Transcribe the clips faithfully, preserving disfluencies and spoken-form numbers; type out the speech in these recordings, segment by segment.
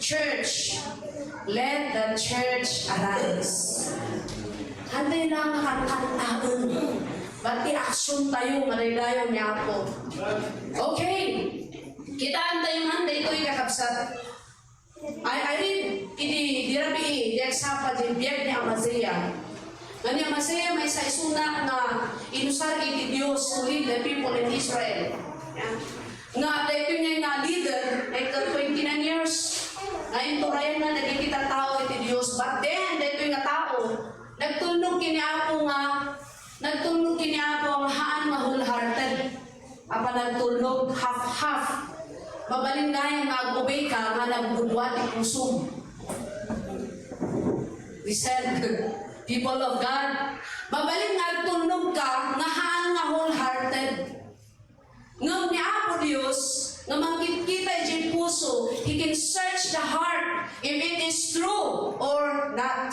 Church, let the church arise. Hantay lang nga kankantaen. Ba't ti action tayo, madaydayaw ni Apo? Okay. Kitaan tayo man, daytoy kakabsat. I, I read, idi, idi rabii, idi agsapa, di biag ni Amazia. Nga ni Amazia, maysa isuna nga inusar iti Dios to lead the people in Israel. Yeah. Nga, daytoy nga, nga leader, like, uh, twenty-nine years, nga inturayan na dagiti tattao iti Dios. But then, daytoy nga tao, nagtulnog ken ni Apo nga, nagtulnog ken ni Apo nga haan nga wholehearted. Apan nagtulnog half-half. Mabalin nga ag-obey ka nga naggugwa ti pusom. Listen, people of God, mabalin nga agtulnog ka nga haan nga wholehearted. Ngem ni Apo Dios, nga mangkitkita idiay puso, He can search the heart if it is true or not.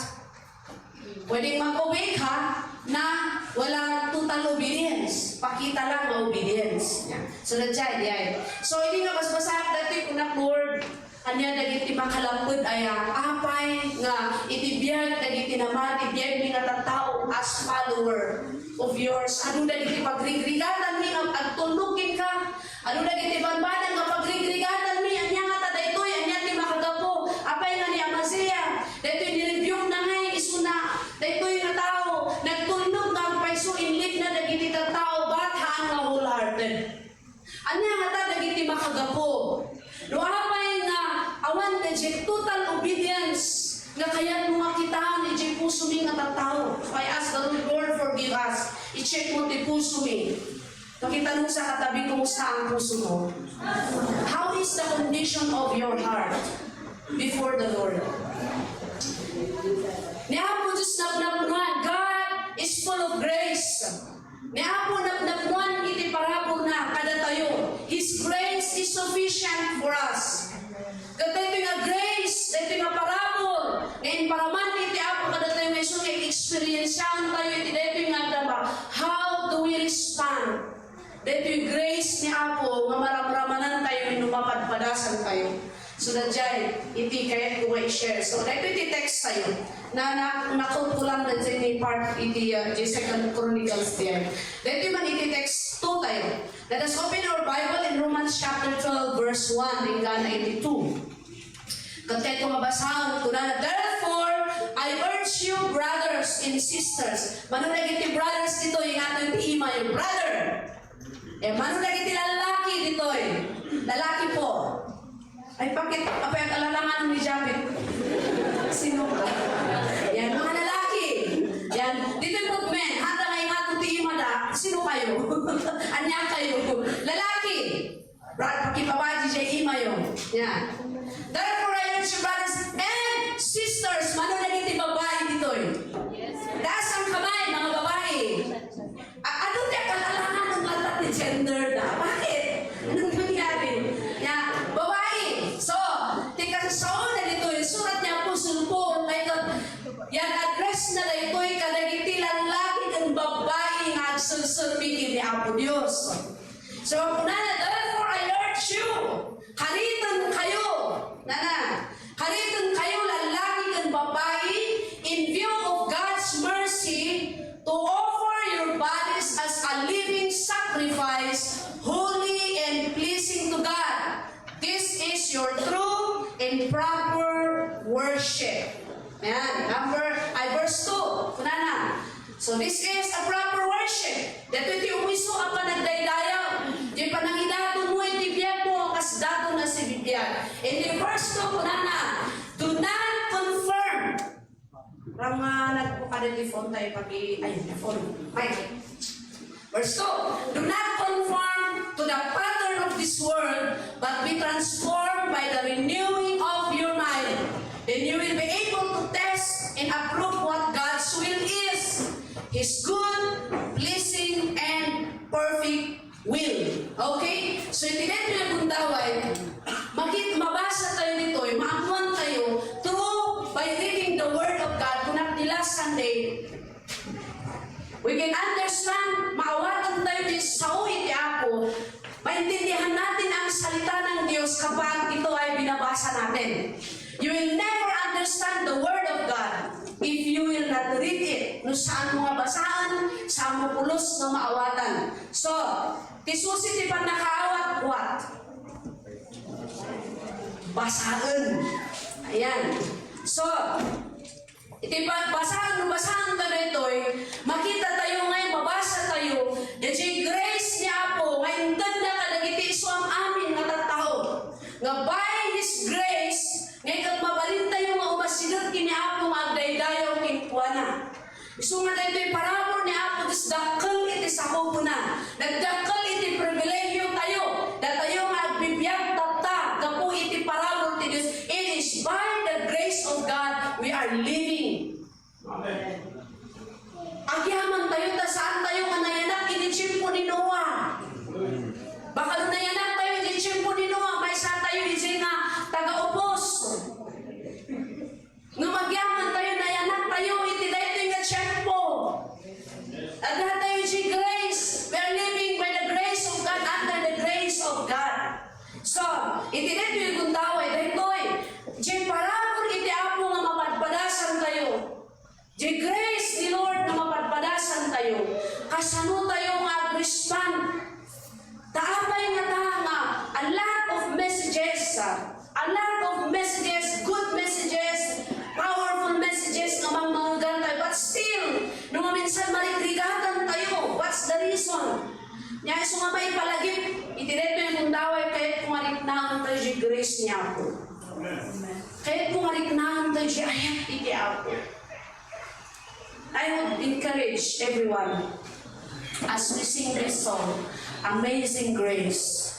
Pwedeng mag-obey ka na wala total obedience. Pakita lang nga obedience. Yeah. So, that's the idea. So, idi nga basbasaak daytoy, kunak, Lord, ania dagiti makalapped aya? Apay nga iti biag dagiti namati, biagmi nga tattao as follower of yours, adu dagiti pagrigrigatanmi nga agtulnog kenka? Adu dagiti bambanag nga pagrigrigatanmi? Ania ngata daytoy? Ania ti makagapu? Apay nga ni Amazia, daytoy ni-rebuke na ngay isuna. Daytoy nga tao, nagtulnog nga agpayso, inlid na dagiti tattao, but haan nga wholehearted. Ania ngata dagiti makagapu? No apay nga awan daydiay total obedience nga kayatmo nga kitaen idiay pusomi nga tattao. So I ask the Lord, Lord, forgive us. I-check mo ti pusomi. Pakita mo sa katabi, kumusta ang puso mo? How is the condition of your heart before the Lord? Ni Apo Dios napnapnoan, God is full of grace. Ni Apo napnapnoan iti paraburna kadatayo. His grace is sufficient for us. Ket daytoy nga grace, daytoy nga parabur, nga imparaman iti Apo kadatayo nga isu nga experiencean tayo iti daytoy nga agdama. How do we respond? Daytoy grace ni Apo nga maramramanan tayo wenno mapadpadasan tayo. So, daydiay iti kayatko nga i-share. So, daytoy ti text tayo. Na, na, nakutkulan daydiay ni part iti, uh, di Second Chronicles diay. Daytoy man iti text two tayo. Let us open our Bible in Romans chapter twelve, verse one, inggana iti two. Ket kayatko nga basaen, kunana, "Therefore, I urge you, brothers and sisters." Mano dagiti brothers ditoy, ingatan ti imayo, brother. Eh, mano dagiti lallaki ditoy? Lalaki po. Ay, bakit? Apay, ag-alalangan ni Japet. Sino ka? Yan, mga lalaki. Yan. Ditoy po, men. Handa nga ingato ti imada. Sino kayo? Ania kayo? Lalaki. Brad, pakibabaji jay imayo. Yan. Therefore, I urge you, brothers and sisters, mano dagiti babai ditoy? Taas ang kamay, mga babae. A-, ano ti akalalangan ng latta ti gender da? Bakit? Anong nangyari? Ya, babae. So, ti kasasao na dito, yung surat ni Apostol Paul, may kat-, yan, address na dito, kadagiti lallaki ng babae nga agserserbi ni Apo Dios. So, kunana, "Therefore I urge you, kariten kayo," nana, "kariten kayo, lallaki ken babai, in view of God's mercy, to offer your bodies as a living sacrifice, holy and pleasing to God. This is your true and proper worship." Yan, number, ay, verse two. Kunana, "So this is a proper worship." Daytoy ti umiso a panagdaydayaw. Ti panangidaton mo iti biag mo, kas daton a sibibiag. Iti verse two, kunana, "Do not conform." Ram nga nagpukada ti phone tayo pag-i-, ay, phone. Mic. Verse two, "Do not conform to the pattern of this world, but be transformed by the renewing of your mind. Then you will be able to test and approve what God's will is, His good, pleasing, and perfect will." Okay? So, iti daytoy nga gundaway, makit-, mabasa tayo ditoy, maammuan tayo through by reading the Word of God, kunak ti last Sunday, we can understand, maawaten tayo ti sao iti Apo, maintindihan natin ang salita ng Diyos kapag ito ay binabasa natin. You will never understand the Word of God if you will not read it. No saan mo nga basaen, saan mo pulos nga maawatan. So, ti susi ti pannakaawat, what? Basaen. Ayan. So, iti pagbasaen, no basaen ta daytoy, makita tayo nga mabasa tayo, daydiay grace ni Apo nga intedna kadagiti isu am-amin nga tattao. Nga by His grace, nga ket mabalin tayo nga umasideg ken ni Apo nga agdaydayaw kenkuana. Isu nga daytoy parabur ni Apo Dios dakkel iti sakupna, nagdakkel iti pribilegio tayo, datayo nga agbibiag tatta gapu iti parabur ti Dios. It is by the grace of God we are living. Amen. Agyaman tayo ta saan tayo nga nayanak iti tiempo ni Noah. Baka no nayanak tayo iti tiempo ni Noah, maysa tayo iti nga taga-upos. No, agyaman tayo, nayanak tayo iti daytoy nga tiempo. Adda tayo iti grace. We are living by the grace of God, under the grace of God. So, iti daytoy gundaway, daytoy, diay parabur iti Apo nga mapadpadasan tayo. Diay grace ni Lord nga mapadpadasan tayo. Kasano tayo nga agrespond? Ta apay nga ta nga a lot of messages, ah, a lot of messages, good messages, powerful messages nga mangmangegan tayo, but still, no maminsan marigrigatan tayo. What's the reason? Nia, isu nga maipalagip iti daytoy gundaway, kayatko nga riknaen tayo diay grace ni Apo. Kayatko nga riknaen tayo diay ayat iti Apo. I would encourage everyone as we sing this song, Amazing Grace.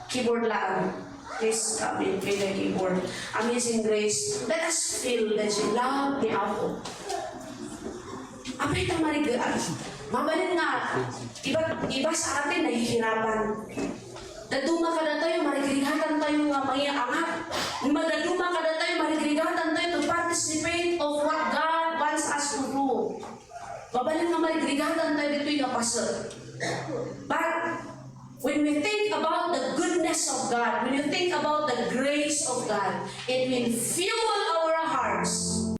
Keyboard lang. Please come and play the keyboard. Amazing Grace. Let us feel the love ni Apo. Apay ta marigaat. Mabalin nga, iba, iba sa atin nahihirapan. Dadduma kadatayo, marigrigatan tayo nga mangiangat. Dadduma kadatayo, marigrigatan tayo to participate of what God wants us to do. Mabalin nga marigrigatan tayo ditoy nga paset. But when we think about the goodness of God, when you think about the grace of God, it will fuel our hearts.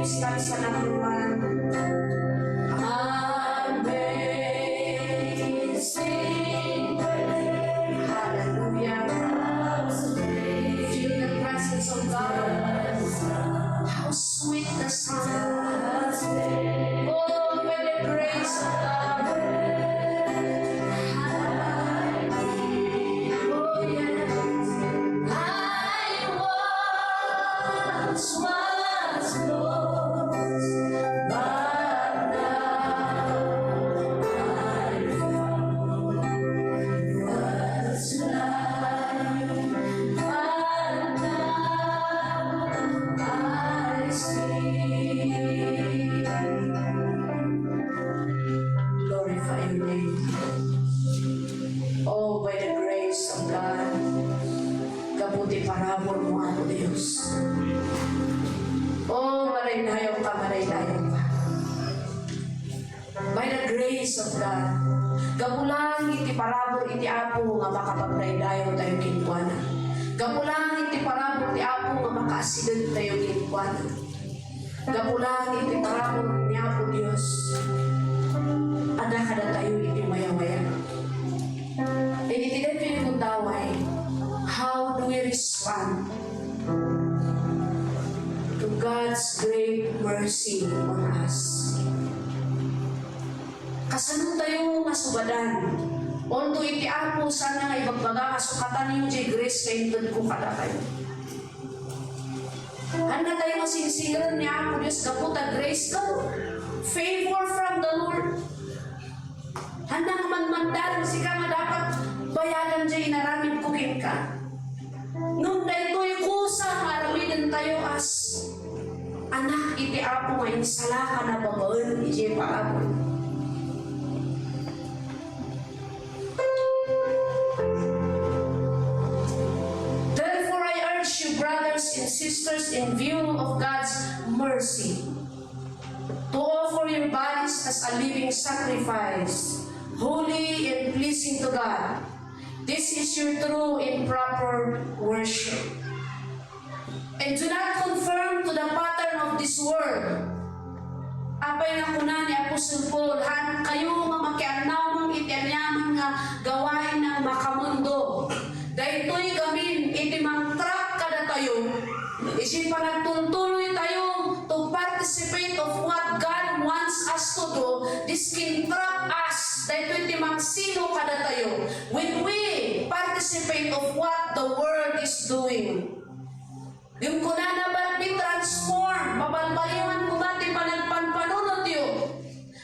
Stanza number one. Amazing grace. Hallelujah. Feel the presence of God. How sweet the sound. Oh, by the grace of God. Oh, yes. I once was lost, but now I'm found. Was blind, but now I see. Glorify your name. Oh, by the grace of God, gapu ti parabur mo, Apo Dios. Oh, madaydayaw ka, madaydayaw ka. By the grace of God, gapu lang iti parabur iti Apo nga makapagdaydayaw tayo kenkuana. Gapu lang iti parabur ti Apo nga makaasideg tayo kenkuana. Gapu lang iti parabur ni Apo Dios, adda kadatayo iti mayawaya. And iti daytoy nga gundaway, how do we respond to God's great mercy on us? Kasano tayo nga subadan Although iti Apo, saan nga ibagbaga nga sukatan niyo diay grace nga intedko kadakayo. Haanna tayo nga singsiren ni Apo Dios gapu ta grace ken favor from the Lord. Haanna nga manmandaron sika nga dapat bayagan diay inaramidko kenka. Ngem daytoy kusa nga aramidentayo as anak iti Apo nga insalakan a babaen idiay parabur. Therefore, I urge you, brothers and sisters, in view of God's mercy, to offer your bodies as a living sacrifice, holy and pleasing to God. This is your true and proper worship. And do not conform to the pattern of this world. Apay nga kuna ni Apostle Paul, haankayo nga makiannamong iti aniaman nga gawain nga makamundo. Daytoy gamin iti mangtrak kadatayo, iti panagtultuloy tayo to participate of what God wants us to do, this can trap us. Daytoy ti mangsino kadatayo when we participate of what the world is doing. Ngem kunana, "But be transformed." Mabalbaliwan koma ti panagpanpanunotyo.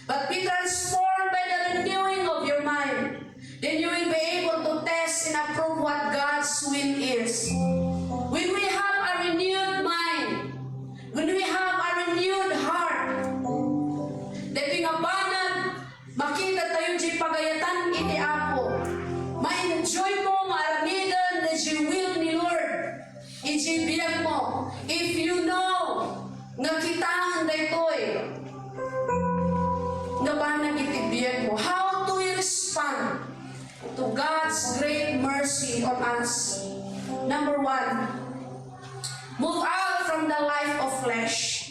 "But be transformed by the renewing of your mind. Then you will be able to test and approve what God's will is." When we have a renewed mind, when we have a renewed heart, daytoy nga banag, makita tayo diay pagayatan iti Apo. Ma-enjoy mo nga aramiden diay will ni Lord idiay biag mo. If you know nga kitaen daytoy nga banag iti biag mo, how do you respond to God's great mercy on us? Number one, move out from the life of flesh.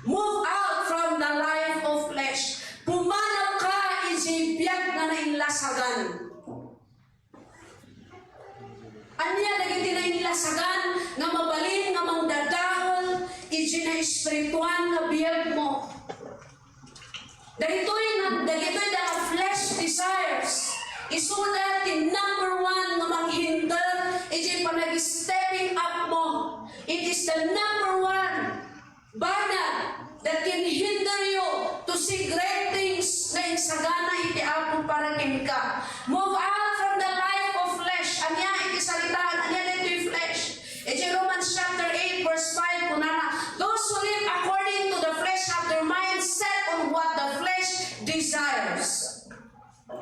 Move out from the life of flesh. Pumanawka idiay biag nga nainlasagan. Ania dagiti nainlasagan nga mabalin nga mangdadael idiay naespirituan nga biagmo? Dagitoy nga, dagitoy da nga flesh desires. Isuda ti number one nga manghinder idiay panag-stepping up mo. It is the number one banag that can hinder you to see great things nga insagana iti Apo para kenka. Move out from the life of flesh. Ania iti saritaan? Ania daytoy flesh? Iti Romans chapter eight, verse five, kunana, "Those who live according to the flesh have their mind set on what the flesh desires."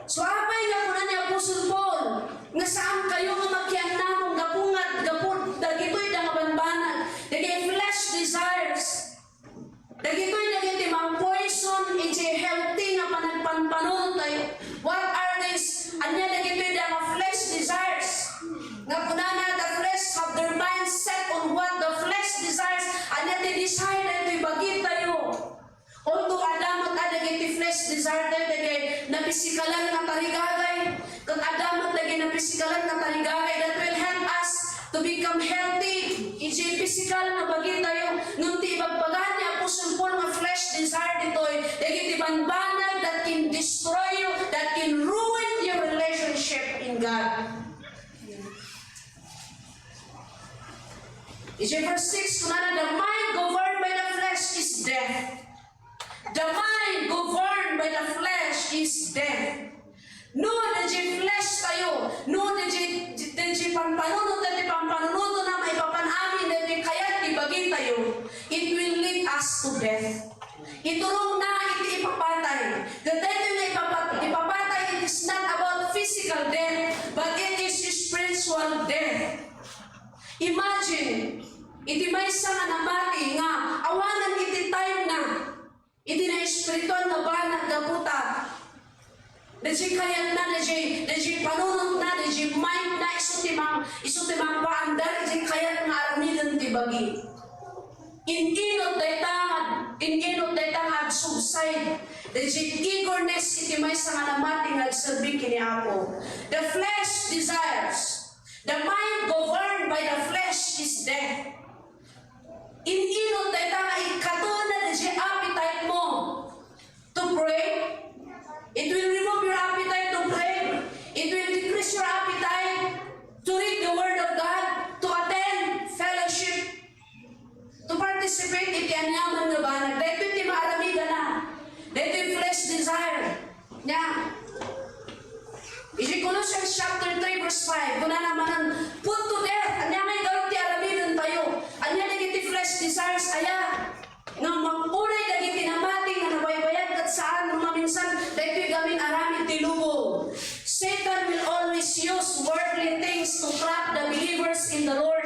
So, apay nga kuna ni Apostle Paul nga saankayo nga makiannamong gapu nga, gapu dagitoy da nga banbanag, dagiti flesh desires. Dagitoy dagiti mang-poison iti healthy nga panagpanpanunot tayo. What are these? Ania dagitoy da nga flesh desires? Nga kunana, "The flesh have their mind set on what the flesh desires." Ania ti desire daytoy bagi tayo? Although adda met a dagiti flesh desire tayo, dagiti napisikalan nga tarigagay, ket adda met dagiti napisikalan nga tarigagay that will help us to become healthy iti physical nga bagi tayo. Ngem ti ibagbaga ni Apostle Paul nga flesh desire ditoy, dagiti banbanag that can destroy you, that can ruin your relationship in God. Iti verse six, kunana, "The mind governed by the flesh is death." The mind governed by the flesh is death. No, daydiay flesh tayo, no, daydiay, daydiay pampanunot, daydiay pampanunot na maipapan amin, daydiay kayat ti bagi tayo, it will lead us to death. Iturongna iti ipapatay. Ket daytoy nga ipapa-, ipapatay, it is not about physical death, but it is spiritual death. Imagine, iti maysa nga namati nga awanan iti time na, iti naespirituan nga banag gapu ta, daydiay kayatna, daydiay, daydiay panunotna, daydiay mindna, isu ti mang-, isu ti mangpaandar iti kayat nga aramiden ti bagi. In-inut dayta nga, in-inut dayta nga agsubside daydiay eagerness iti maysa nga namati nga agserbi ken ni Apo. The flesh desires. The mind governed by the flesh is death. In-inut dayta nga ikkatena daydiay appetite mo to pray. It will remove your appetite to pray. Kunana manen, "Put to death." Ania nga igarup ti aramidentayo? Ania dagiti flesh desires? Aya? Nga mapuray dagiti namati nga nabaybayag ket saan no maminsan daytoy gamin aramid ti lubong. Satan will always use worldly things to trap the believers in the Lord.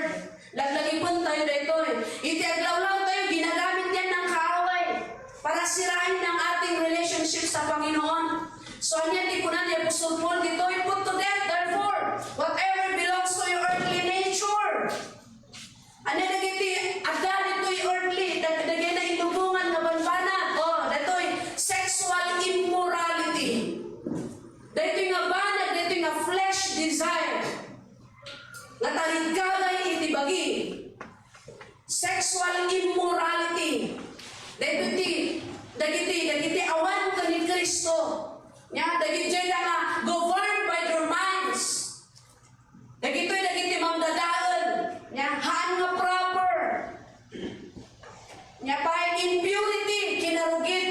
Laglagipentayo daytoy. Iti aglawlawtayo, ginagamit yan ng kaaway para sirain ang ating relationship sa Panginoon. So, ania ti kuna ni Apostol Paul ditoy? "Put to death, therefore, whatever belongs to your earthly nature." Ania dagiti adda ditoy earthly, dag-, dagiti nailubongan nga banbanag? Oh, daytoy, sexual immorality. Daytoy nga banag, daytoy nga flesh desire. Nga tarigagay iti bagi. Sexual immorality. Dagiti, dagiti, dagiti awan ken ni Cristo. Nia, dagiti nga governed by their minds. Dagitoy dagiti mangdadael. Nia, haan nga proper. Nia pay, impurity, kinarugit.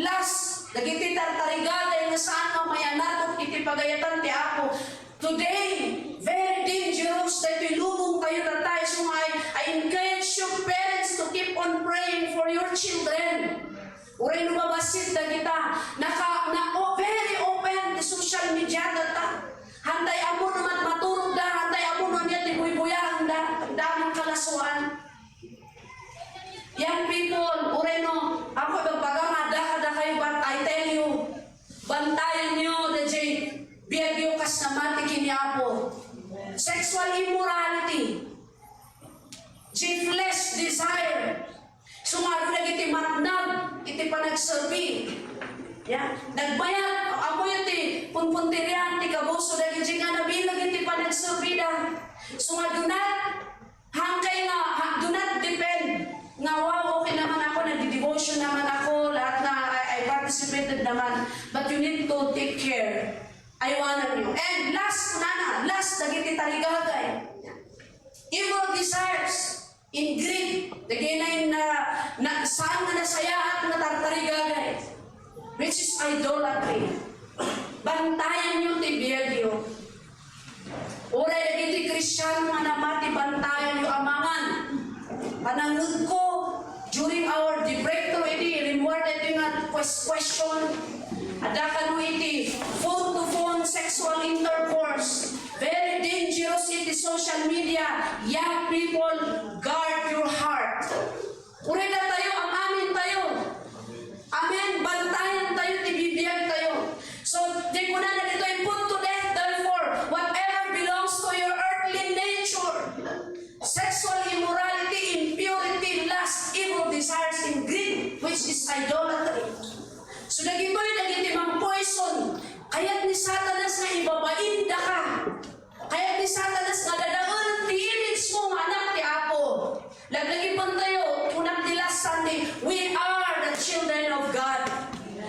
Last, dagiti tartarigagay nga saan nga mayanatok iti pagayatan ti Apo. Today, very dangerous daytoy lubongtayo tatta, isu nga I, I encourage you parents to keep on praying for your children. Uray no mabassit dagita, naka, na, o, very open ti social media tatta. Hantay ammo no mat-, maturogda, hantay ammo no ania ti buybuyaenda, daming kalasuan. Young people, uray no, ako ibagbaga nga adda kadakayo, but I tell you, bantayanyo daydiay biagyo kas namati ken ni Apo. Sexual immorality, flesh desire, sumaro dagiti matnag iti panagserbi. Ya, nagbayag, ammoyo ti punpunterian ti kabuso dagiti nga nabileg iti panagserbida. So nga do not Hangkay nga, ha, do not depend nga, "Wow, okay naman ako, nagdi-devotion naman ako, lahat na, I, I participated naman." But you need to take care. Aywanan niyo. And last, kunana, last, dagiti tarigagay. Evil desires, in Greek, dagiti na, na, saan nga nasayaat nga tartarigagay, which is idolatry. Bantayan niyo ti biagyo. Uray dagiti Kristiano nga namati, bantayanyo amangan. Panangngegko, during our debrief idi rimmuar daytoy nga ques-, question, adda kano iti phone-to-phone sexual intercourse. Very dangerous iti social media. Young people, guard your heart. Uray datayo, am-amintayo. Amen. Bantayantayo ti bibiagtayo. So, di kunana ditoy, "Put to death, therefore, whatever belongs to your earthly nature." Sexual immorality, impurity, lust, evil desires, and greed, which is idolatry. So, dagitoy dagiti mang-poison. Kayat ni Satanas nga ibabain daka. Kayat ni Satanas nga dadaelen ti image mo nga anak ti Apo. Laglagipentayo, kunak ti last Sunday, we are the children of God.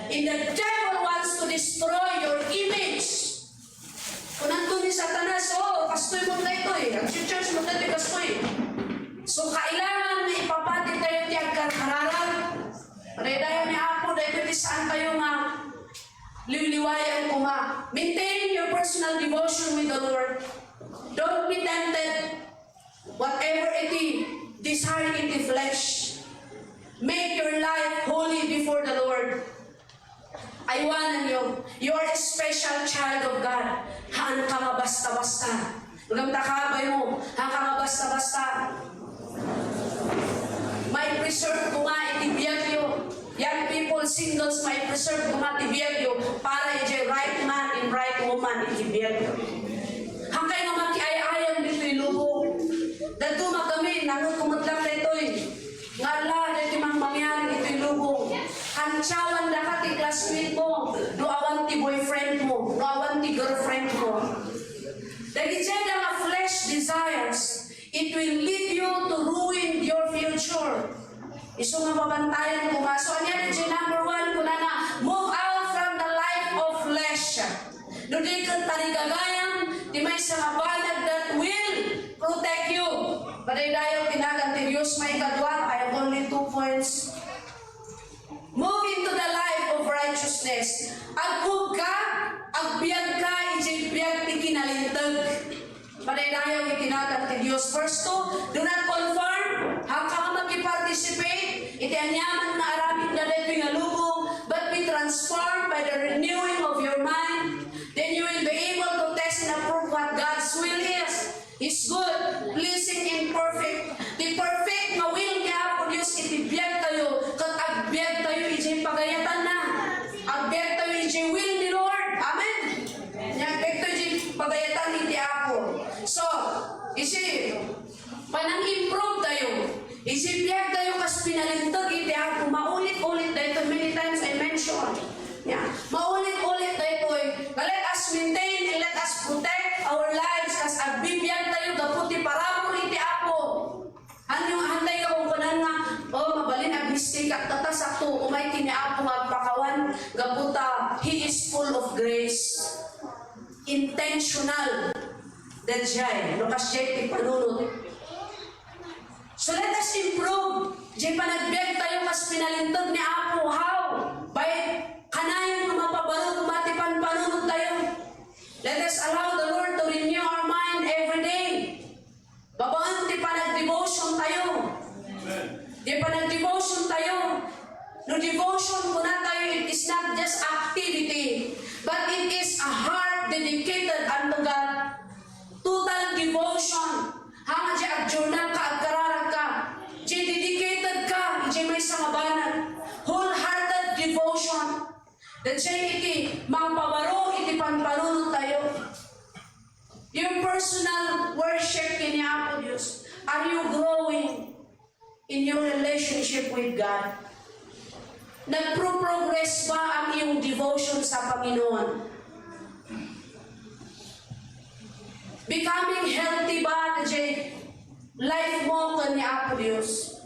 And the devil wants to destroy your image. Kunanto ni Satanas, "Oh, kastoy mo daytoy. Agchurch mo daytoy, kastoy." So, kailangan nga ipapati tayo ti agkarkararag. Padaydaya ni Apo, daytoy ti saan tayo nga liwliwayan koma. Maintain your personal devotion with the Lord. Don't be tempted. Whatever iti desire iti flesh, make your life holy before the Lord. Aywananyo, you are a special child of God. Haanka nga basta-basta. Ngem ta kabaymo, haanka nga basta-basta. Maipreserve koma iti biagyo. Young people, singles, maipreserve koma ti biagyo para idiay right man and right woman iti biagyo. Hankay nga makiay-ayam ditoy lubong. Dadduma kami, nangngegko met lang daytoy. Nga ala, daytoy mang mangyari ditoy lubong. Kantiawan daka ti classmate mo, no awan ti boyfriend mo, no awan ti girlfriend mo. Dagiti nga flesh desires, it will lead you to ruin your future. Isu nga mabantayan koma. So, ania daydiay number one, kunana, move out from the life of flesh. No di ket tarigagayam ti maysa nga banag that will protect you. Padaydaya ti nagan ti Dios. Maikadua, I have only two points. Move into the life of righteousness. Agmove ka, agbiag ka, idiay biag ti kina- Linteg. Madaydayaw iti nagan ti Dios. Verse two, do not conform, haanka nga makiparticipate iti aniaman nga aramidda daytoy nga lubong, but be transformed by the renewing of your mind. Then you will be able to test and approve what God's will is. His good, pleasing, and perfect. Ti perfect nga will ni Apo Dios iti biagtayo, ket agbiagtayo idiay pagayatanna. Agbiagtayo idiay will ni Lord. Amen. Nya, agbiagtayo idiay pagayatan iti Apo. So, isi, panang-improve tayo. Isi biagtayo kas pinalinteg iti Apo. Maulit-ulit daytoy. Many times I mention. Yeah. Maulit-ulit daytoy. Nga let us maintain and let us protect our lives kas agbibiag tayo gapu ti parabur iti Apo. Ania, hantay ka kung kunan nga, "Oh, mabalin agmistik, at tatas ako, umay ti ni Apo nga agpakawan, gapu ta He is full of grace." Intentional. Daydiay, no, kasdiay ti panunot. So let us improve. Diay panagbiag tayo kas pinalinteg ni Apo. How? By kanayon nga mapabaro koma ti panpanunot tayo. Let us allow the Lord to renew our mind every day. Babaen ti panagdevotion tayo. Diay panagdevotion tayo. No devotion, kuna tayo, it is not just activity, but it is a heart dedicated unto God. Total devotion. Haan nga diay agjournal ka, agkararag ka. Diay dedicated ka, diay maysa nga banag. Wholehearted devotion. Daydiay iti mangpabaro iti panpanunot tayo. Your personal worship ken ni Apo Dios. Are you growing in your relationship with God? Nagpro-progress ba ang iyong devotion sa Panginoon? Becoming healthy ba daydiay life mo ken ni Apo Dios?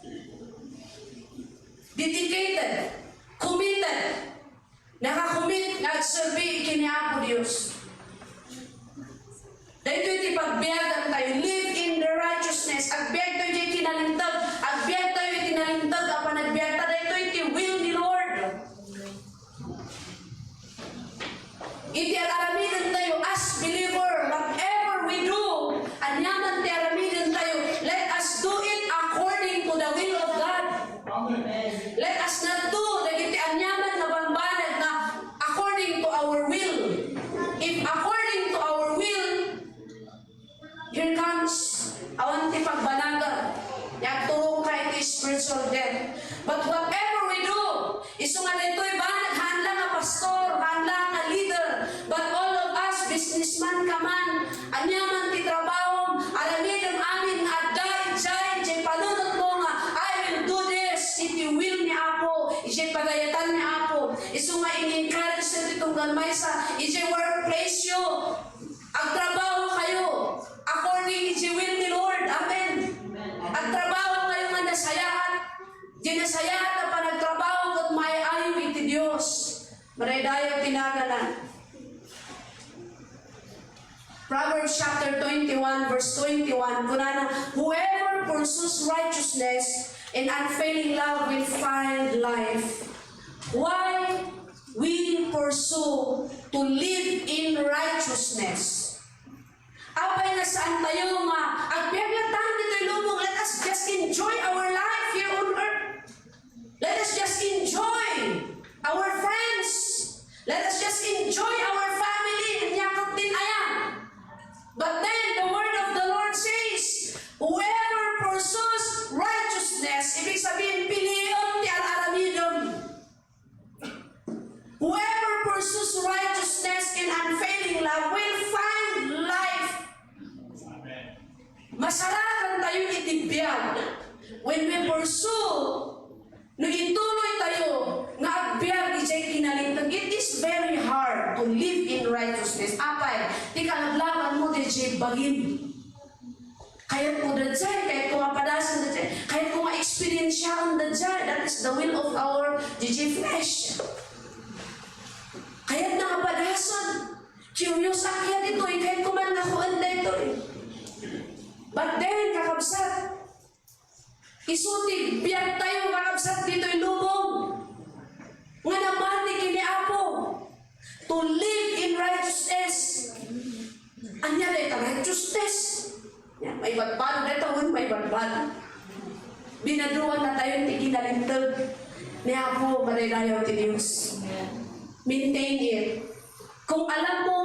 Dedicated, committed, nakakomit nga agserbi ken ni Apo Dios. Daytoy ti pagbiagan tayo. Live in the righteousness. Agbiag tayo diay kinalinteg. Agbiag tayo iti nalinteg a panagbiag ta. Daytoy ti will ni Lord. Iti aramiden tayo as believer, whatever we do, aniaman ti aramiden tayo, let us do it according to the will of God. Let us not do dagiti aniaman nga bambanag nga according to our will. If according to our will, here comes, awan ti pagbanagan. Agturongka iti spiritual death. But whatever we do, isu nga daytoy banag, haan la nga pastor, haan la nga leader, but all of us, businessman ka man, aniaman ti trabahom, aramidem amin nga adda idiay, idiay panunotmo nga, "I will do this," iti will ni Apo, idiay pagayatan ni Apo. Isu nga in-encourage ti tunggal maysa, idiay workplace yo, agtrabaho kayo according iti will ni Lord. Amen. Agtrabaho kayo nga nasayaat. Di nasayaat a panagtrabaho ket maay-ayo iti Dios. Madaydayaw ti naganna. Proverbs chapter twenty-one, verse twenty-one, kunana, "Whoever pursues righteousness and unfailing love will find life." Why we pursue to live in righteousness? Apay nga saan tayo nga agbiag latta ditoy lubong? Let us just enjoy our life here on earth. Let us just enjoy our friends. Let us just enjoy our family. Ania ket din aya. But then the word of the Lord says, "Whoever pursues righteousness," ibig sabihin, pilion ti ar-aramidem. "Whoever pursues righteousness and unfailing love will find life." Masarakan tayo iti biag when we pursue, no ituloy tayo nga agbiag idiay kinalinteg. It is very hard to live in righteousness. Apay, ti kalaglagan mo, diay bagim. Kayat ko daydiay, kayat ko nga padasen daydiay, kayat ko nga experiensiaen daydiay. That is the will of our G G flesh. Kayat na nga padasen. Curious ak kayat ditoy, kayat ko man nga kuen daytoy. But then, kakabsat, isu ti biag tayo, kakabsat, ditoy lubong nga namati ken ni Apo. To live in righteousness. Ania dayta righteousness? Ya, maibadbado dayta, wen, maibadbado. Binaduan natayo ti kinalinteg ni Apo, madaydayaw ti Dios. Maintain it. Kung alam mo,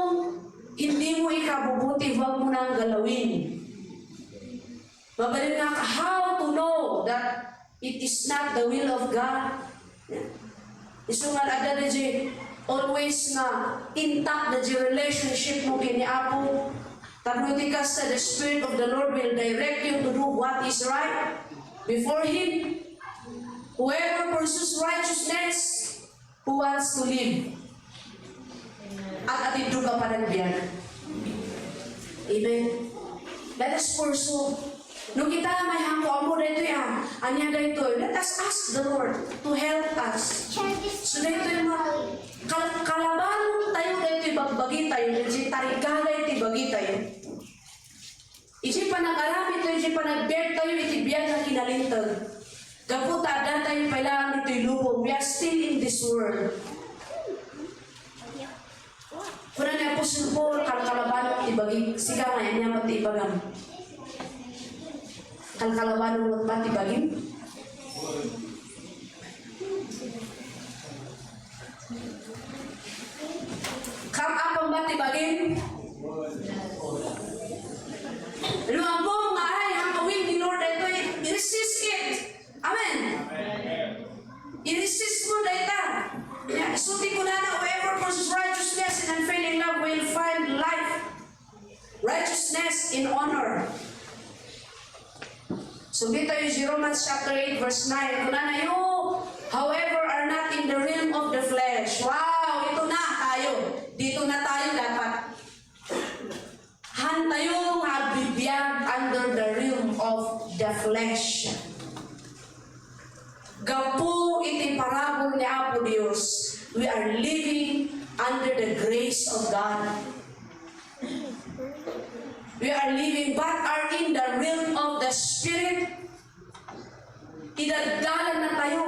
hindi mo ikabubuti, huwag mo nang galawin. Mabalin nga, how to know that it is not the will of God? Isu nga adda daydi always nga intact daydi relationship mo ken ni Apo. Tapno iti kasta, the Spirit of the Lord will direct you to do what is right before Him. Whoever pursues righteousness, who wants to live, at atiddo ka panagbiag. Amen. Let us pursue. No kita, mayhan ko, ammo daytoy, ah. Ania daytoy? Let us ask the Lord to help us. So daytoy, ma-, kal-, kalabanon tayo daytoy, bagbagi tayo, daytoy, tarigagay ti bagi tayo. Iti panag-aramid tayo, iti panagbiag tayo, iti biag nga kinalinteg. Gapu ta adda tayo pay laeng ditoy lubong. We are still in this world. Kuna ni Apostle Paul, kalkalabanon ti bagik. Sika nga, ania met ti ibagam? Kalkalabanon met ba ti bagim? Come up ang bati bagim. Luambong nga ay, ang kawil ni Lord, ito, i-resist it. Amen. I-resist mo dayta. Yeah, so ti kunana, whoever pursues righteousness and unfailing love will find life. Righteousness in honor. So, dito yung Romans chapter eight, verse nine. Kunana, "You, however, are not in the realm of the flesh." Wow! Ito na tayo. Dito na tayo dapat. Han tayo nga agbibiag under the realm of the flesh. Gapu iti parabur ni Apo Dios, we are living under the grace of God. We are living but are in the realm of the Spirit. Idaddalan na tayo.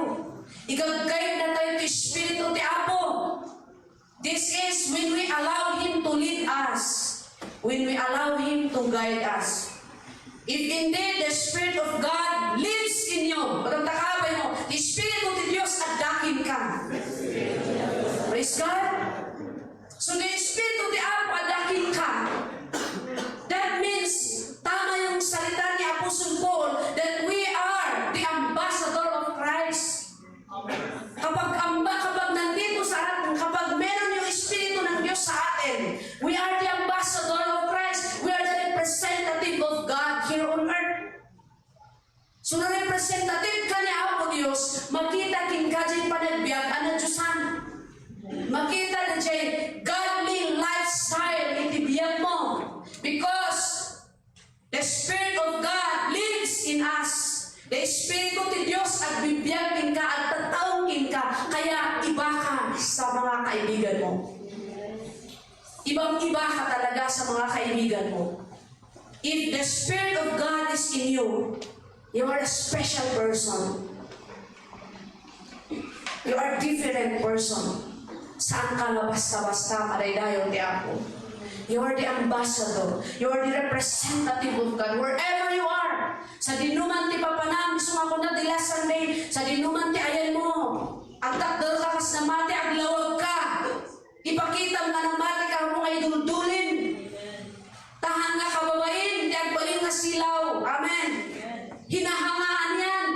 Igagayad na tayo ti Espiritu ti Apo. This is when we allow Him to lead us, when we allow Him to guide us. If indeed the Spirit of God lives in you, pagkatakaabay mo, ti Espiritu ti Dios adda kenka. Praise God. So, the Espiritu ti Apo adda kenka. That means, tama yung salita ni Apostle Paul that we are the ambassador of Christ. Kapag amba, kapag nandito sa atin, kapag meron yung Espiritu ng Diyos sa atin, we are the ambassador of Christ. We are the representative of God here on earth. So, representative ka ni Apo Dios, makita kenka diay panagbiag a nadiosan. Makita na diay godly lifestyle iti biag mo. Because the Spirit of God lives in us. The Espiritu ti Dios agbibiag kenka, agtattao kenka, kaya iba ka sa mga kaibigan mo. Ibang-iba ka talaga sa mga kaibigan mo. If the Spirit of God is in you, you are a special person. You are different person. Saan ka nga basta-basta, madaydayaw ti Apo. You are the ambassador. You are the representative of God wherever you are. Sadino man ti papanam, isu nga kuna ti last Sunday, sadino man ti ayanmo. Agtakder ka kas namati, aglawag ka. Ipakitam nga namati ka, ammo nga iduldulin. Ta han nga kababain ti agbalin nga silaw. Amen. Hinahangaan yan.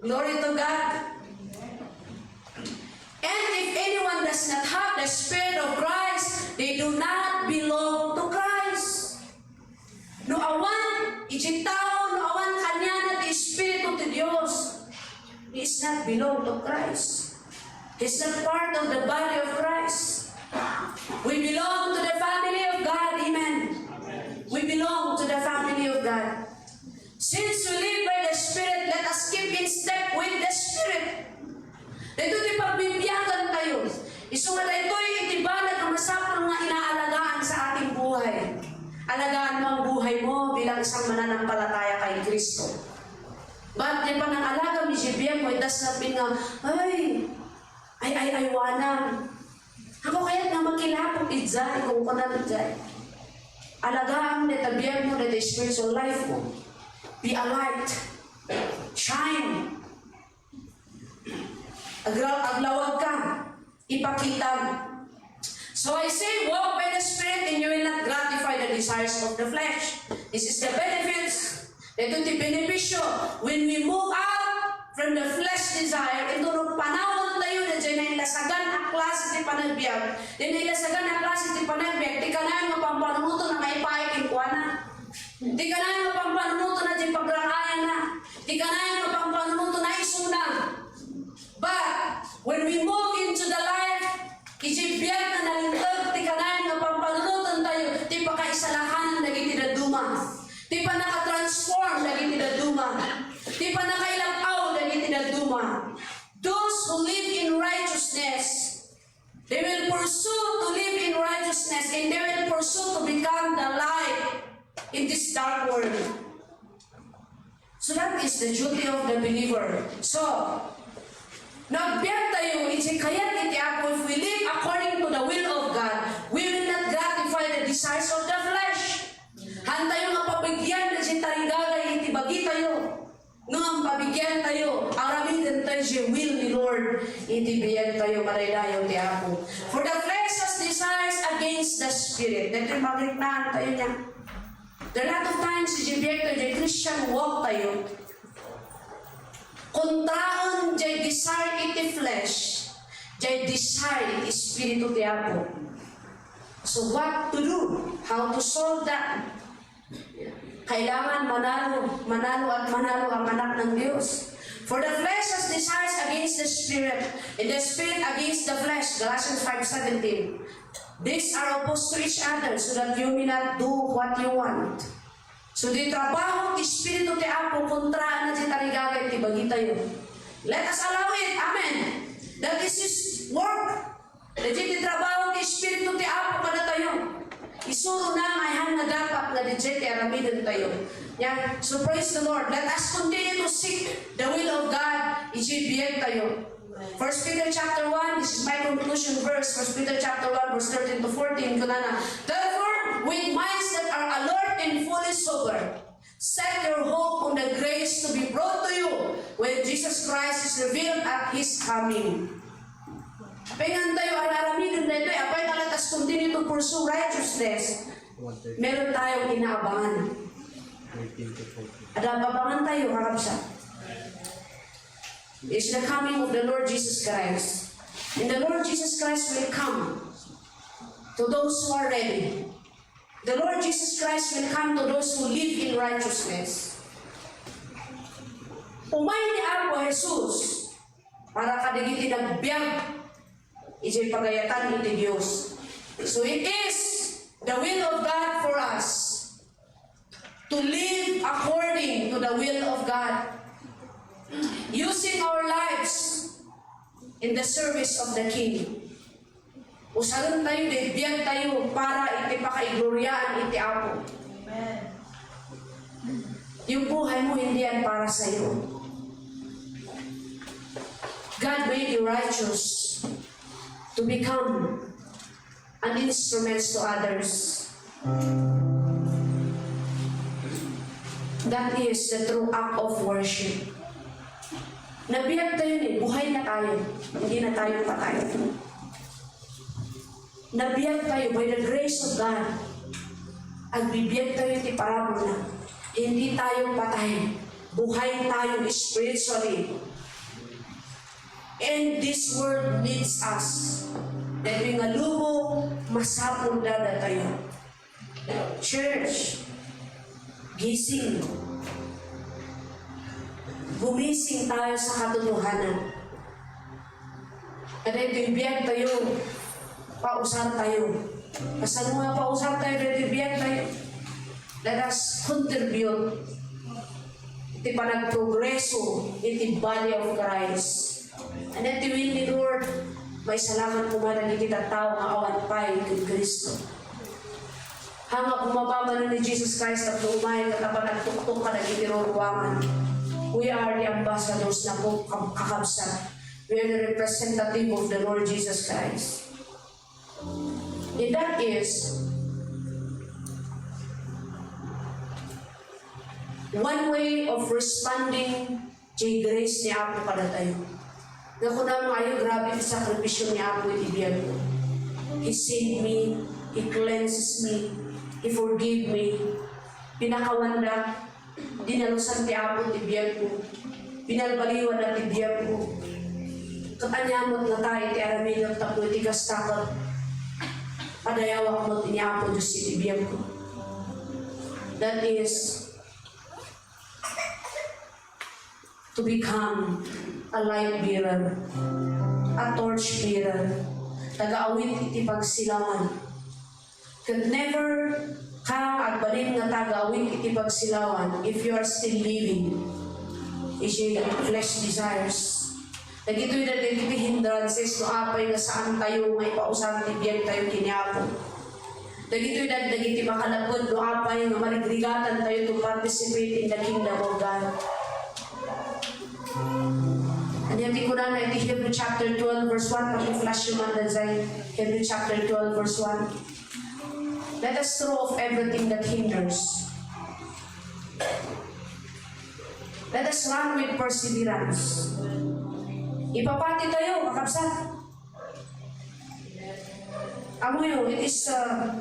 Glory to God. And if anyone does not have the Spirit of Christ, they do not belong to Christ. No awan iti tao, no awan kaniana ti Espiritu ti Dios, he is not belong to Christ. He is not part of the body of Christ. We belong to the family of God. Amen. We belong to the family of God. Since we live by the Spirit, let us keep in step with the Spirit. Daytoy ti pagbibiagan tayo. Isu nga daytoy iti banag nga masapul nga inaalagaan sa ating buhay. Alagaan mo ang buhay mo bilang isang mananampalataya kay Kristo. But di pa nang alaga, mi si biag mo, it does not mean nga, ay, ay, ay, ay, wanang. Ako kayat nga makilapok, ijay, kung kunan, ijay. Alagaan dayta biagmo, dayta spiritual life mo. Be a light. Shine. Agra-, aglawag ka. Ipakita. So I say, walk by the Spirit and you will not gratify the desires of the flesh. This is the benefits. Daytoy ti benepisio. When we move out from the flesh desire, inton panawantayo daydiay nailasagan a klase ti panagbiag, daydiay nailasagan a klase ti panagbiag, ti kanayon nga pampanunoto na maipaay kenkuana. Ti kanayon nga pampanunoto na ti pagrang-ayana. Ti kanayon nga pampanunoto na isuna. But when we move into the life, iti biag nga nalinteg ti kanayon nga pampanunotantayo, ti pakaisalakanan dagiti dadduma, ti pannakatransform dagiti dadduma, ti pannakailak-aw dagiti dadduma. Those who live in righteousness, they will pursue to live in righteousness, and they will pursue to become the light in this dark world. So that is the duty of the believer. So, no agbiagtayo iti kayat iti Apo, if we live according to the will of God, we will not gratify the desires of the flesh. Haantayo nga pabigian dagiti tarigagay iti bagitayo. Ngem pabigiantayo, aramidentayo ti will ni Lord iti biagtayo, madaydayaw ti Apo. For the flesh has desires against the spirit. Daytoy mariknaantayo niya. There are a lot of times, iti biagtayo, iti Christian walk tayo, kontraen jay desire iti flesh, jay desire iti Espiritu ti Apo. So what to do? How to solve that? Kailangan manalo, manalo at manalo ang anak ng Diyos. For the flesh has desires against the spirit, and the spirit against the flesh. Galatians five seventeen. These are opposed to each other, so that you may not do what you want. So, ti trabaho ti Espiritu ti Apo kontra na ti tarigagay ti bagitayo. Let us allow it. Amen. That is His work. Daytoy ti trabaho ti Espiritu ti Apo kadatayo. Isuro na nga ayan nga dapat nga daytoy ti aramidentayo. Yeah. So, praise the Lord. Let us continue to seek the will of God iti biagtayo. First Peter chapter one, this is my conclusion verse. First Peter chapter one, verse thirteen to fourteen, kunana, "Therefore, with minds that are alert and fully sober, set your hope on the grace to be brought to you when Jesus Christ is revealed at His coming." Apay nga tayo ar-aramiden daytoy, apay nga let us continue to pursue righteousness. Meron tayong inaabangan. Ada abangan tayo, kakabsat. Is the coming of the Lord Jesus Christ. And the Lord Jesus Christ will come to those who are ready. The Lord Jesus Christ will come to those who live in righteousness. Umay ni Apo Jesus para kadagiti nagbiag iti pagayatan iti Dios. So it is the will of God for us to live according to the will of God, using our lives in the service of the King. Usaren tayo, daytoy biag tayo para iti pakaigloriaan iti Apo. Amen. Yung buhay mo, hindi yan para sa'yo. God made you righteous to become an instrument to others. That is the true act of worship. Nabiag tayo ni, buhay na tayo. Hindi na tayo patay. Nabiag tayo by the grace of God. Agbibiag tayo ti parabola. Hindi tayo patay. Buhay tayo spiritually. And this world needs us. Daytoy nga lubong, masapul datayo. Church, gising. Gumising tayo sa katotohanan. Kadaytoy biag tayo, pausar tayo. Kasano nga pausar tayo, daytoy biag tayo? Let us contribute iti panagprogreso iti body of Christ. And then ti will ni Lord, maisalakan koma dagiti tattao nga awan pay ken Cristo. Haan nga bumaba manen ni Jesus Christ tapno umayen ket apan agtuktok kadagiti ruruangan. We are the ambassadors na po, kam-, kakabsat. We are the representative of the Lord Jesus Christ. And that is, One way of responding jay grace ni Apo kadatayo. Nga kunam nga, "Ayo, grabe ti sakripisio ni Apo iti biagko. He saved me, He cleanses me, He forgave me." Pinakawandak, dinalusan ti Apo ti biagko. Pinalbaliwanna ti biagko. Ket ania met ngata iti aramidek tapno iti kasta ket padayawak met ni Apo Dios iti biagko. That is to become a light bearer, a torch bearer, taga-awit iti pagsilawan. Ket never ka agbalin nga taga-awit iti pagsilawan if you are still living iti flesh desires. Dagitoy dagiti hindrances no apay nga saan tayo nga ipausar ti biag tayo ken ni Apo. Dagitoy dagiti makalapped no apay nga marigrigatantayo to participate in the kingdom of God. Ania ti kunana iti Hebrew chapter twelve, verse one? Paki-flash man daydiay, Hebrew chapter twelve, verse one. Let us throw off everything that hinders. Let us run with perseverance. Ipapati tayo, kakabsat. Amoyo, it is, uh,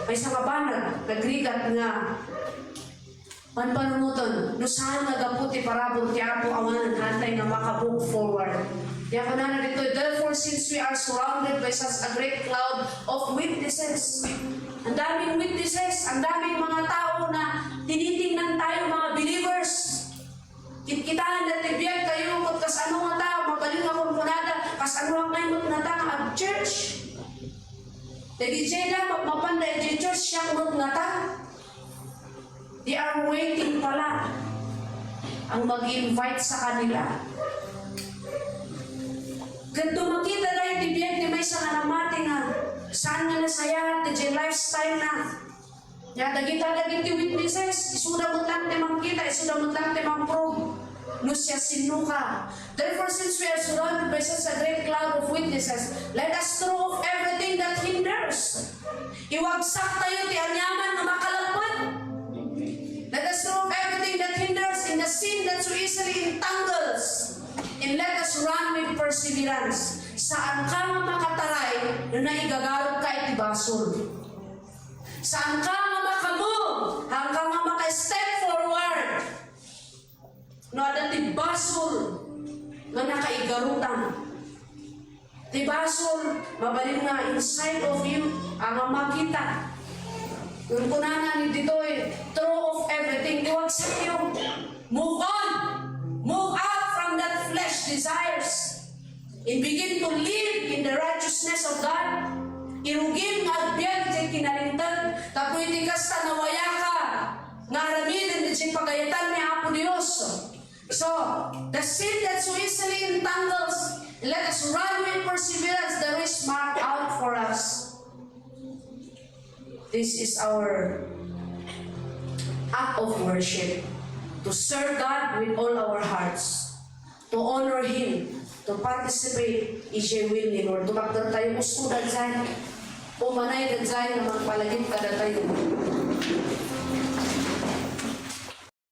maysa nga banag, nagrigat nga panpanunoten, no saan nga gapu ti parabur ti Apo, awanen haantay nga maka-move forward. Kaya kunana dito, "Therefore, since we are surrounded by such a great cloud of witnesses," ang daming witnesses, ang daming mga tao na tinitingnan tayo, mga believers. Kitkitaan da ti biag tayo, ket kasano ngata, mabalin nga kunkunada, kasano ngay met ngata nga ag-church? Dagiti jay da, mapmapanda iti church, siak met ngata. They are waiting pala ang mag-invite sa kanila. Ket no makita da iti biag ti maysa nga namati nga saan nga nasayaat iti lifestyle na. Nia, dagita dagiti witnesses, isuda met laeng ti makita, isuda met laeng ti ma-prove no siasinoka. Therefore, since we are surrounded by such a great cloud of witnesses, let us throw off everything that hinders. Iwagsak tayo ti aniaman nga makalapped. Let us throw off everything that hinders and the sin that so easily entangles. And let us run with perseverance. Saan ka nga makataray no naigagarok ka iti basol. Saan ka nga maka-move? Saan ka nga maka-step forward? No adda ti basol nga nakaigarutan. Ti basol, mabalin nga inside of you, a nga makita. Ngem kunana ni ditoy, throw off everything, iwagsakyo. Move on. Move out from that flesh desires. And begin to live in the righteousness of God. Irugim nga agbiag iti kinalinteg, tapno iti kasta nawayaka nga aramiden iti pagayatan ni Apo Dios. So, the sin that so easily entangles, let us run with perseverance the race marked out for us. This is our act of worship, to serve God with all our hearts, to honor Him, to participate iti will ni Lord. Tumakder tayo, usto daydiay. Umanay daydiay nga mangpalagip kadatayo.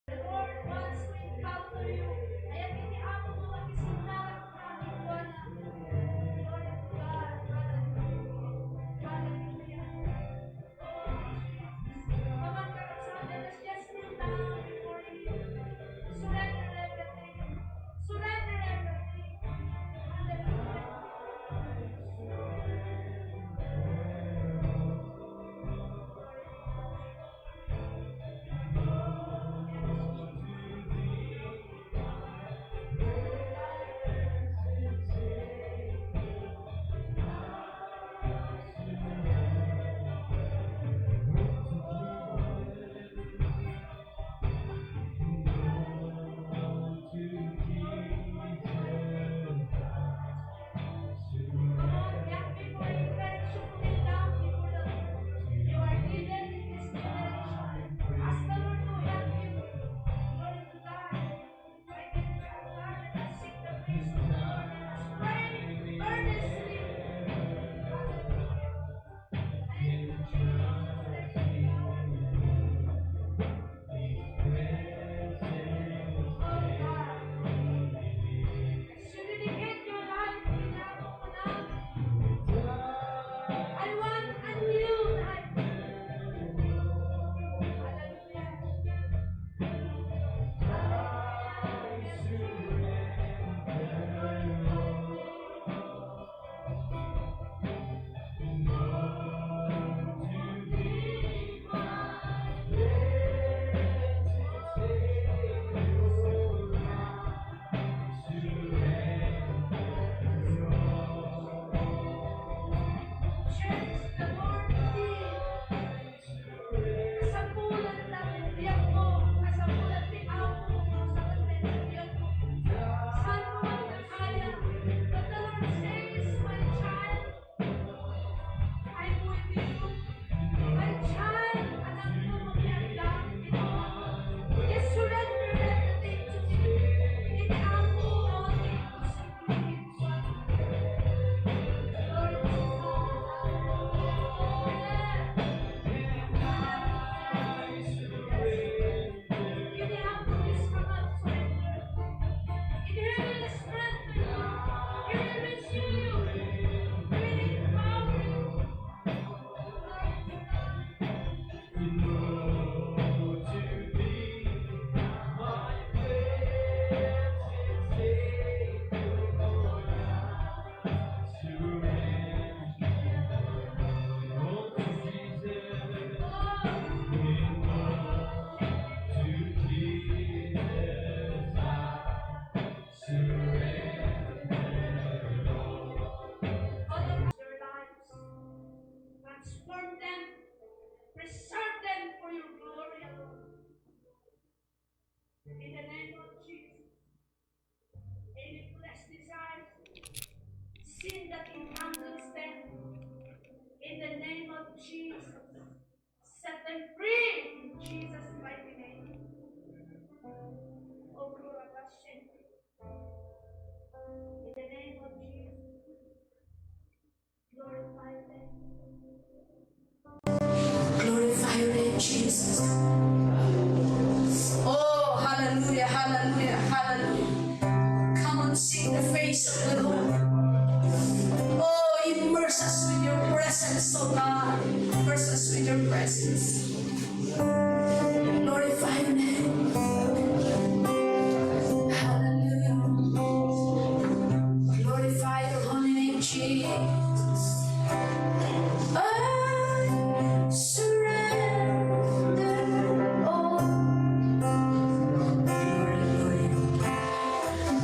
The Lord wants to encounter you. Ayan, iti Apo mo, pati sinara ko kami, Lord. Glory to God. Hallelujah. Hallelujah. Oh, Jesus. Come on, Brother Sam, let us just kneel down before Him. Surrender everything. Surrender everything. Hallelujah. Jesus. Set them free in Jesus' mighty name. Oh, Kurabashin. In the name of Jesus. Glorify your name. Glorify your name, Jesus. Oh, hallelujah, hallelujah, hallelujah. Come and seek the face of the Lord. Oh, immerse us with your presence, oh God. Immerse us with your presence. Glorify your name. Hallelujah. Glorify your holy name, Jesus. I surrender all.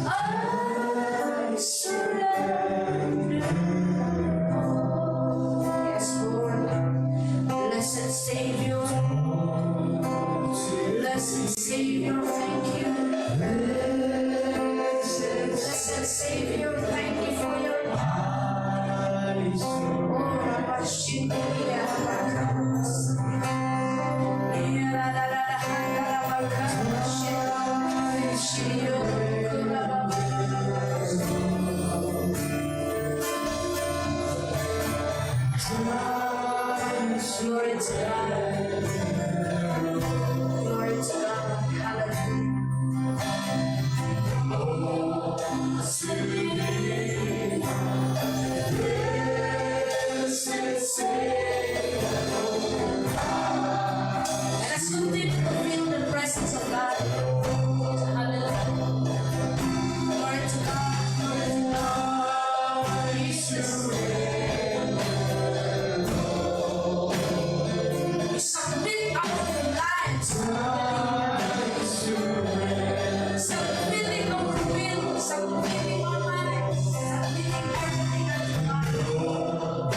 I surrender all. Yes, Lord. Blessed Savior. Blessed Savior, thank you. Blessed Savior, thank you for your love. Oh, Rabashiki, Rabakamas. Glory to God. Glory to God. Hallelujah. Let us continue to feel the presence of God. Hallelujah. Glory to God. Glory to God. Jesus. We submit our lives. Submitting our will, submitting our lives, submitting everything unto God.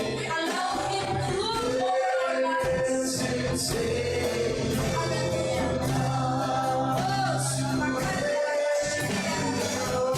We allow Him to rule over our lives. Hallelujah. Oh,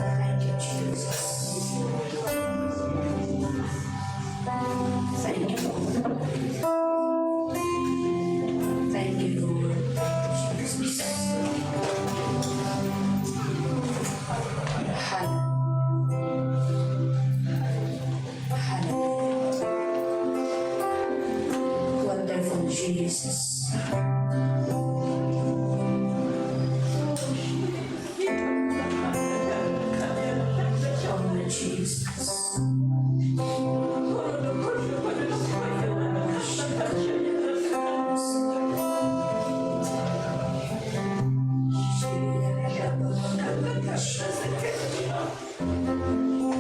Thank you, Jesus. Thank you, Lord. Thank you, Lord. Jesus. Hallelujah. Hallelujah. Wonderful Jesus. Oh, Jesus.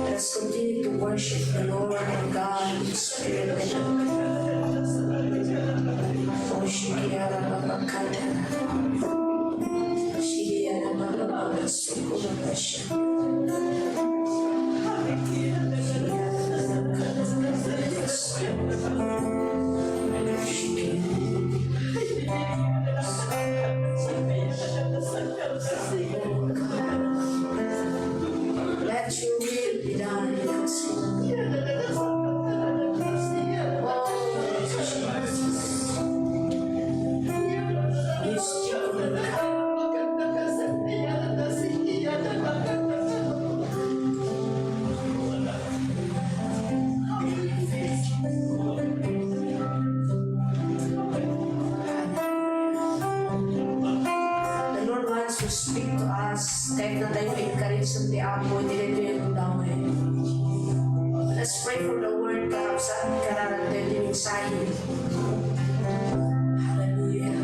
Let's continue to worship the Lord our God in spirit and in truth. Oh, Shikiyara Baba Kata. Shikiyara Baba Baba Sukura Basha. Let your will be done in us. Oh, Jesus. You speak, Lord God. The Lord wants to speak to us. Kayatna tayo ma-encourage ti Apo iti daytoy a damag. Let's pray for the word, kakabsat, kararag daytoy mensahe. Hallelujah.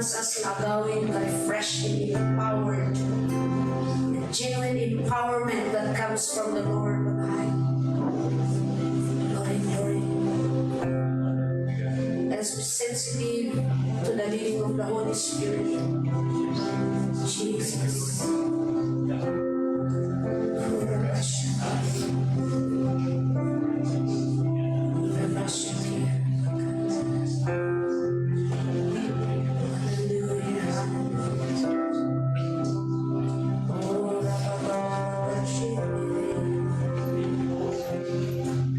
As agawid, refreshed and empowered. The genuine empowerment that comes from the Lord on high. Glory, glory. Let us be sensitive to the leading of the Holy Spirit. Jesus.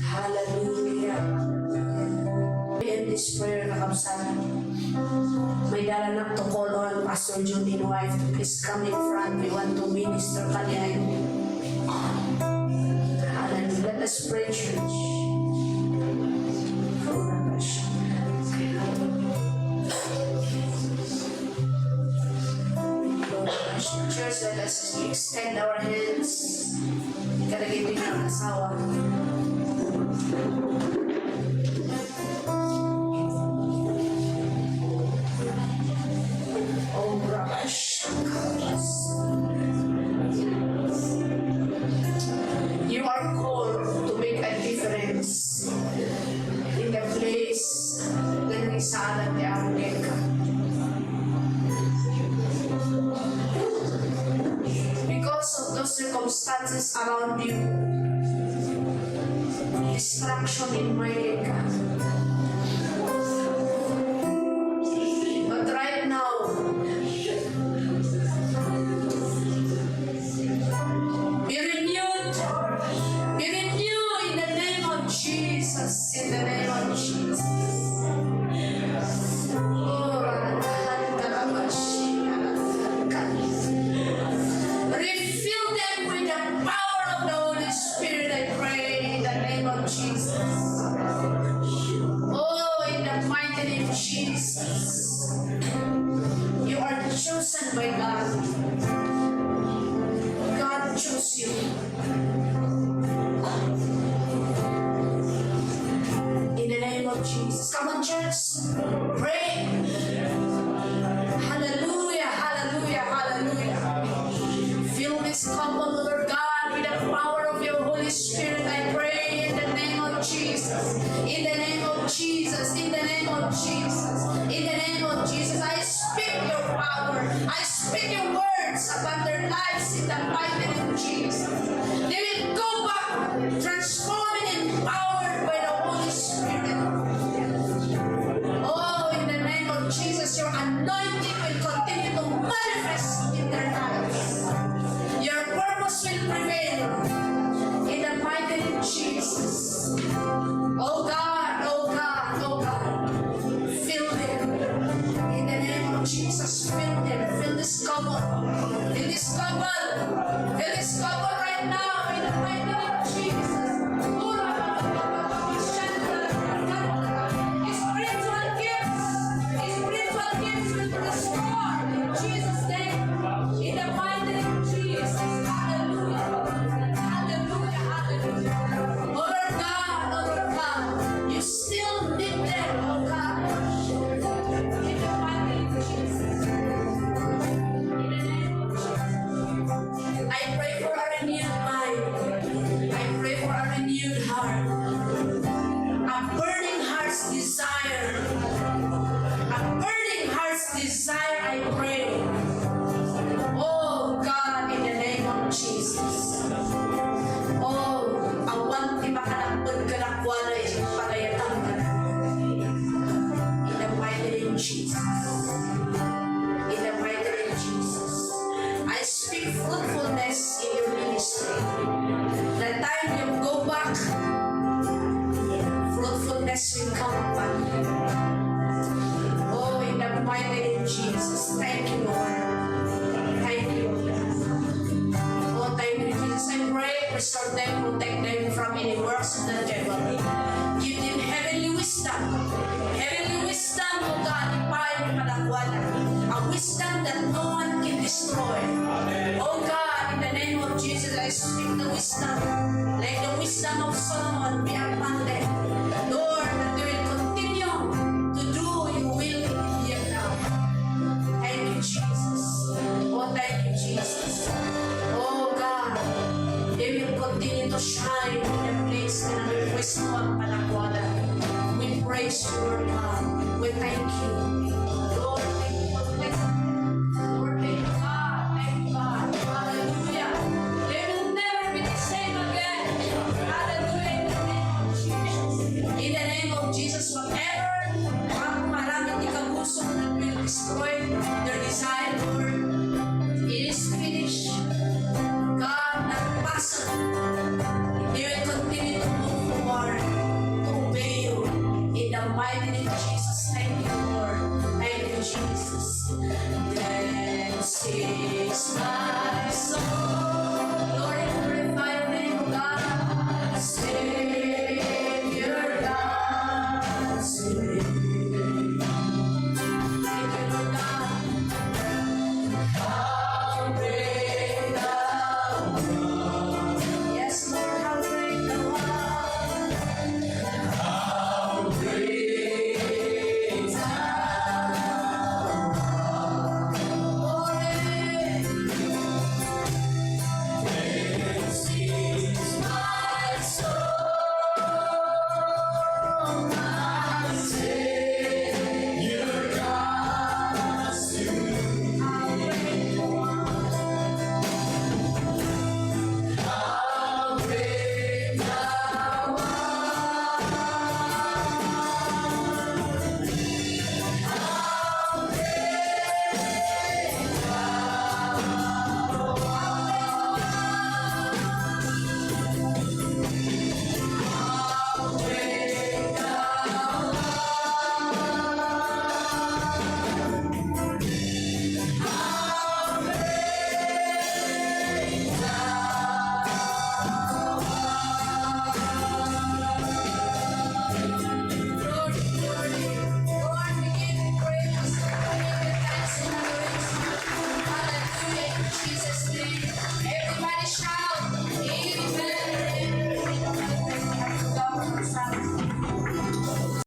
Hallelujah. We end this prayer, kakabsat. May dalanak to call on Pastor June and wife to please come in front. We want to minister kaniayo. Hallelujah. Let us pray, church. Church, let us extend our hands. Kadagiti nga asawa. Oh, Rabash. You are called to make a difference in the place nga naisaalan ti Apo kenka. Because of those circumstances around you, distraction in my life. But right now, be renewed. Be renewed in the name of Jesus. In the name of Jesus. Oh, refill them with the power of the Holy Spirit, I pray, in the name of Jesus. Oh, in the mighty name of Jesus. You are chosen by God. God chose you. In the name of Jesus. Come on, church. Pray. Hallelujah, hallelujah, hallelujah. Fill this couple, Lord God, with the power of your Holy Spirit. I pray in the name of Jesus. In the name of Jesus. In the name of Jesus. In the name of Jesus. I speak your power. I speak your words upon their lives in the mighty name of Jesus. They will go back transformed and empowered by the Holy Spirit. Oh, in the name of Jesus, your anointing will continue to manifest in their lives. Your purpose will prevail in the mighty name of Jesus. Oh God, oh God, oh God. Fill them. In the name of Jesus, fill them. Fill this couple. Fill this couple. Fill this couple right now. In the mighty name of Jesus. Spiritual gifts. Spiritual gifts will be restored in Jesus' name. In the mighty name of Jesus. Hallelujah. Hallelujah. Hallelujah. Oh Lord God, oh Lord God, you still need them, oh God. In the mighty name of Jesus. In the name of Jesus. I pray for a renewed mind. I pray for a renewed heart. A burning heart's desire. A burning heart's desire, I pray. Oh God, in the name of Jesus. Oh, awan ti makanapped kadakuada iti pagayatan. In the mighty name of Jesus. In the mighty name of Jesus. I speak fruitfulness in your ministry. The time you go back, fruitfulness will come upon you. Oh, in the mighty name of Jesus. Thank you, Lord. Thank you, Lord. Oh, thank you, Jesus. I pray, preserve them, protect them from any works of the devil. Give them heavenly wisdom. Heavenly wisdom, oh God, ipaay mo kadakuada. A wisdom that no one can destroy. Oh God, in the name of Jesus, I speak the wisdom. Let the wisdom of Solomon be upon them. Lord, that they will continue to do your will in here now. destroy their desire, Lord.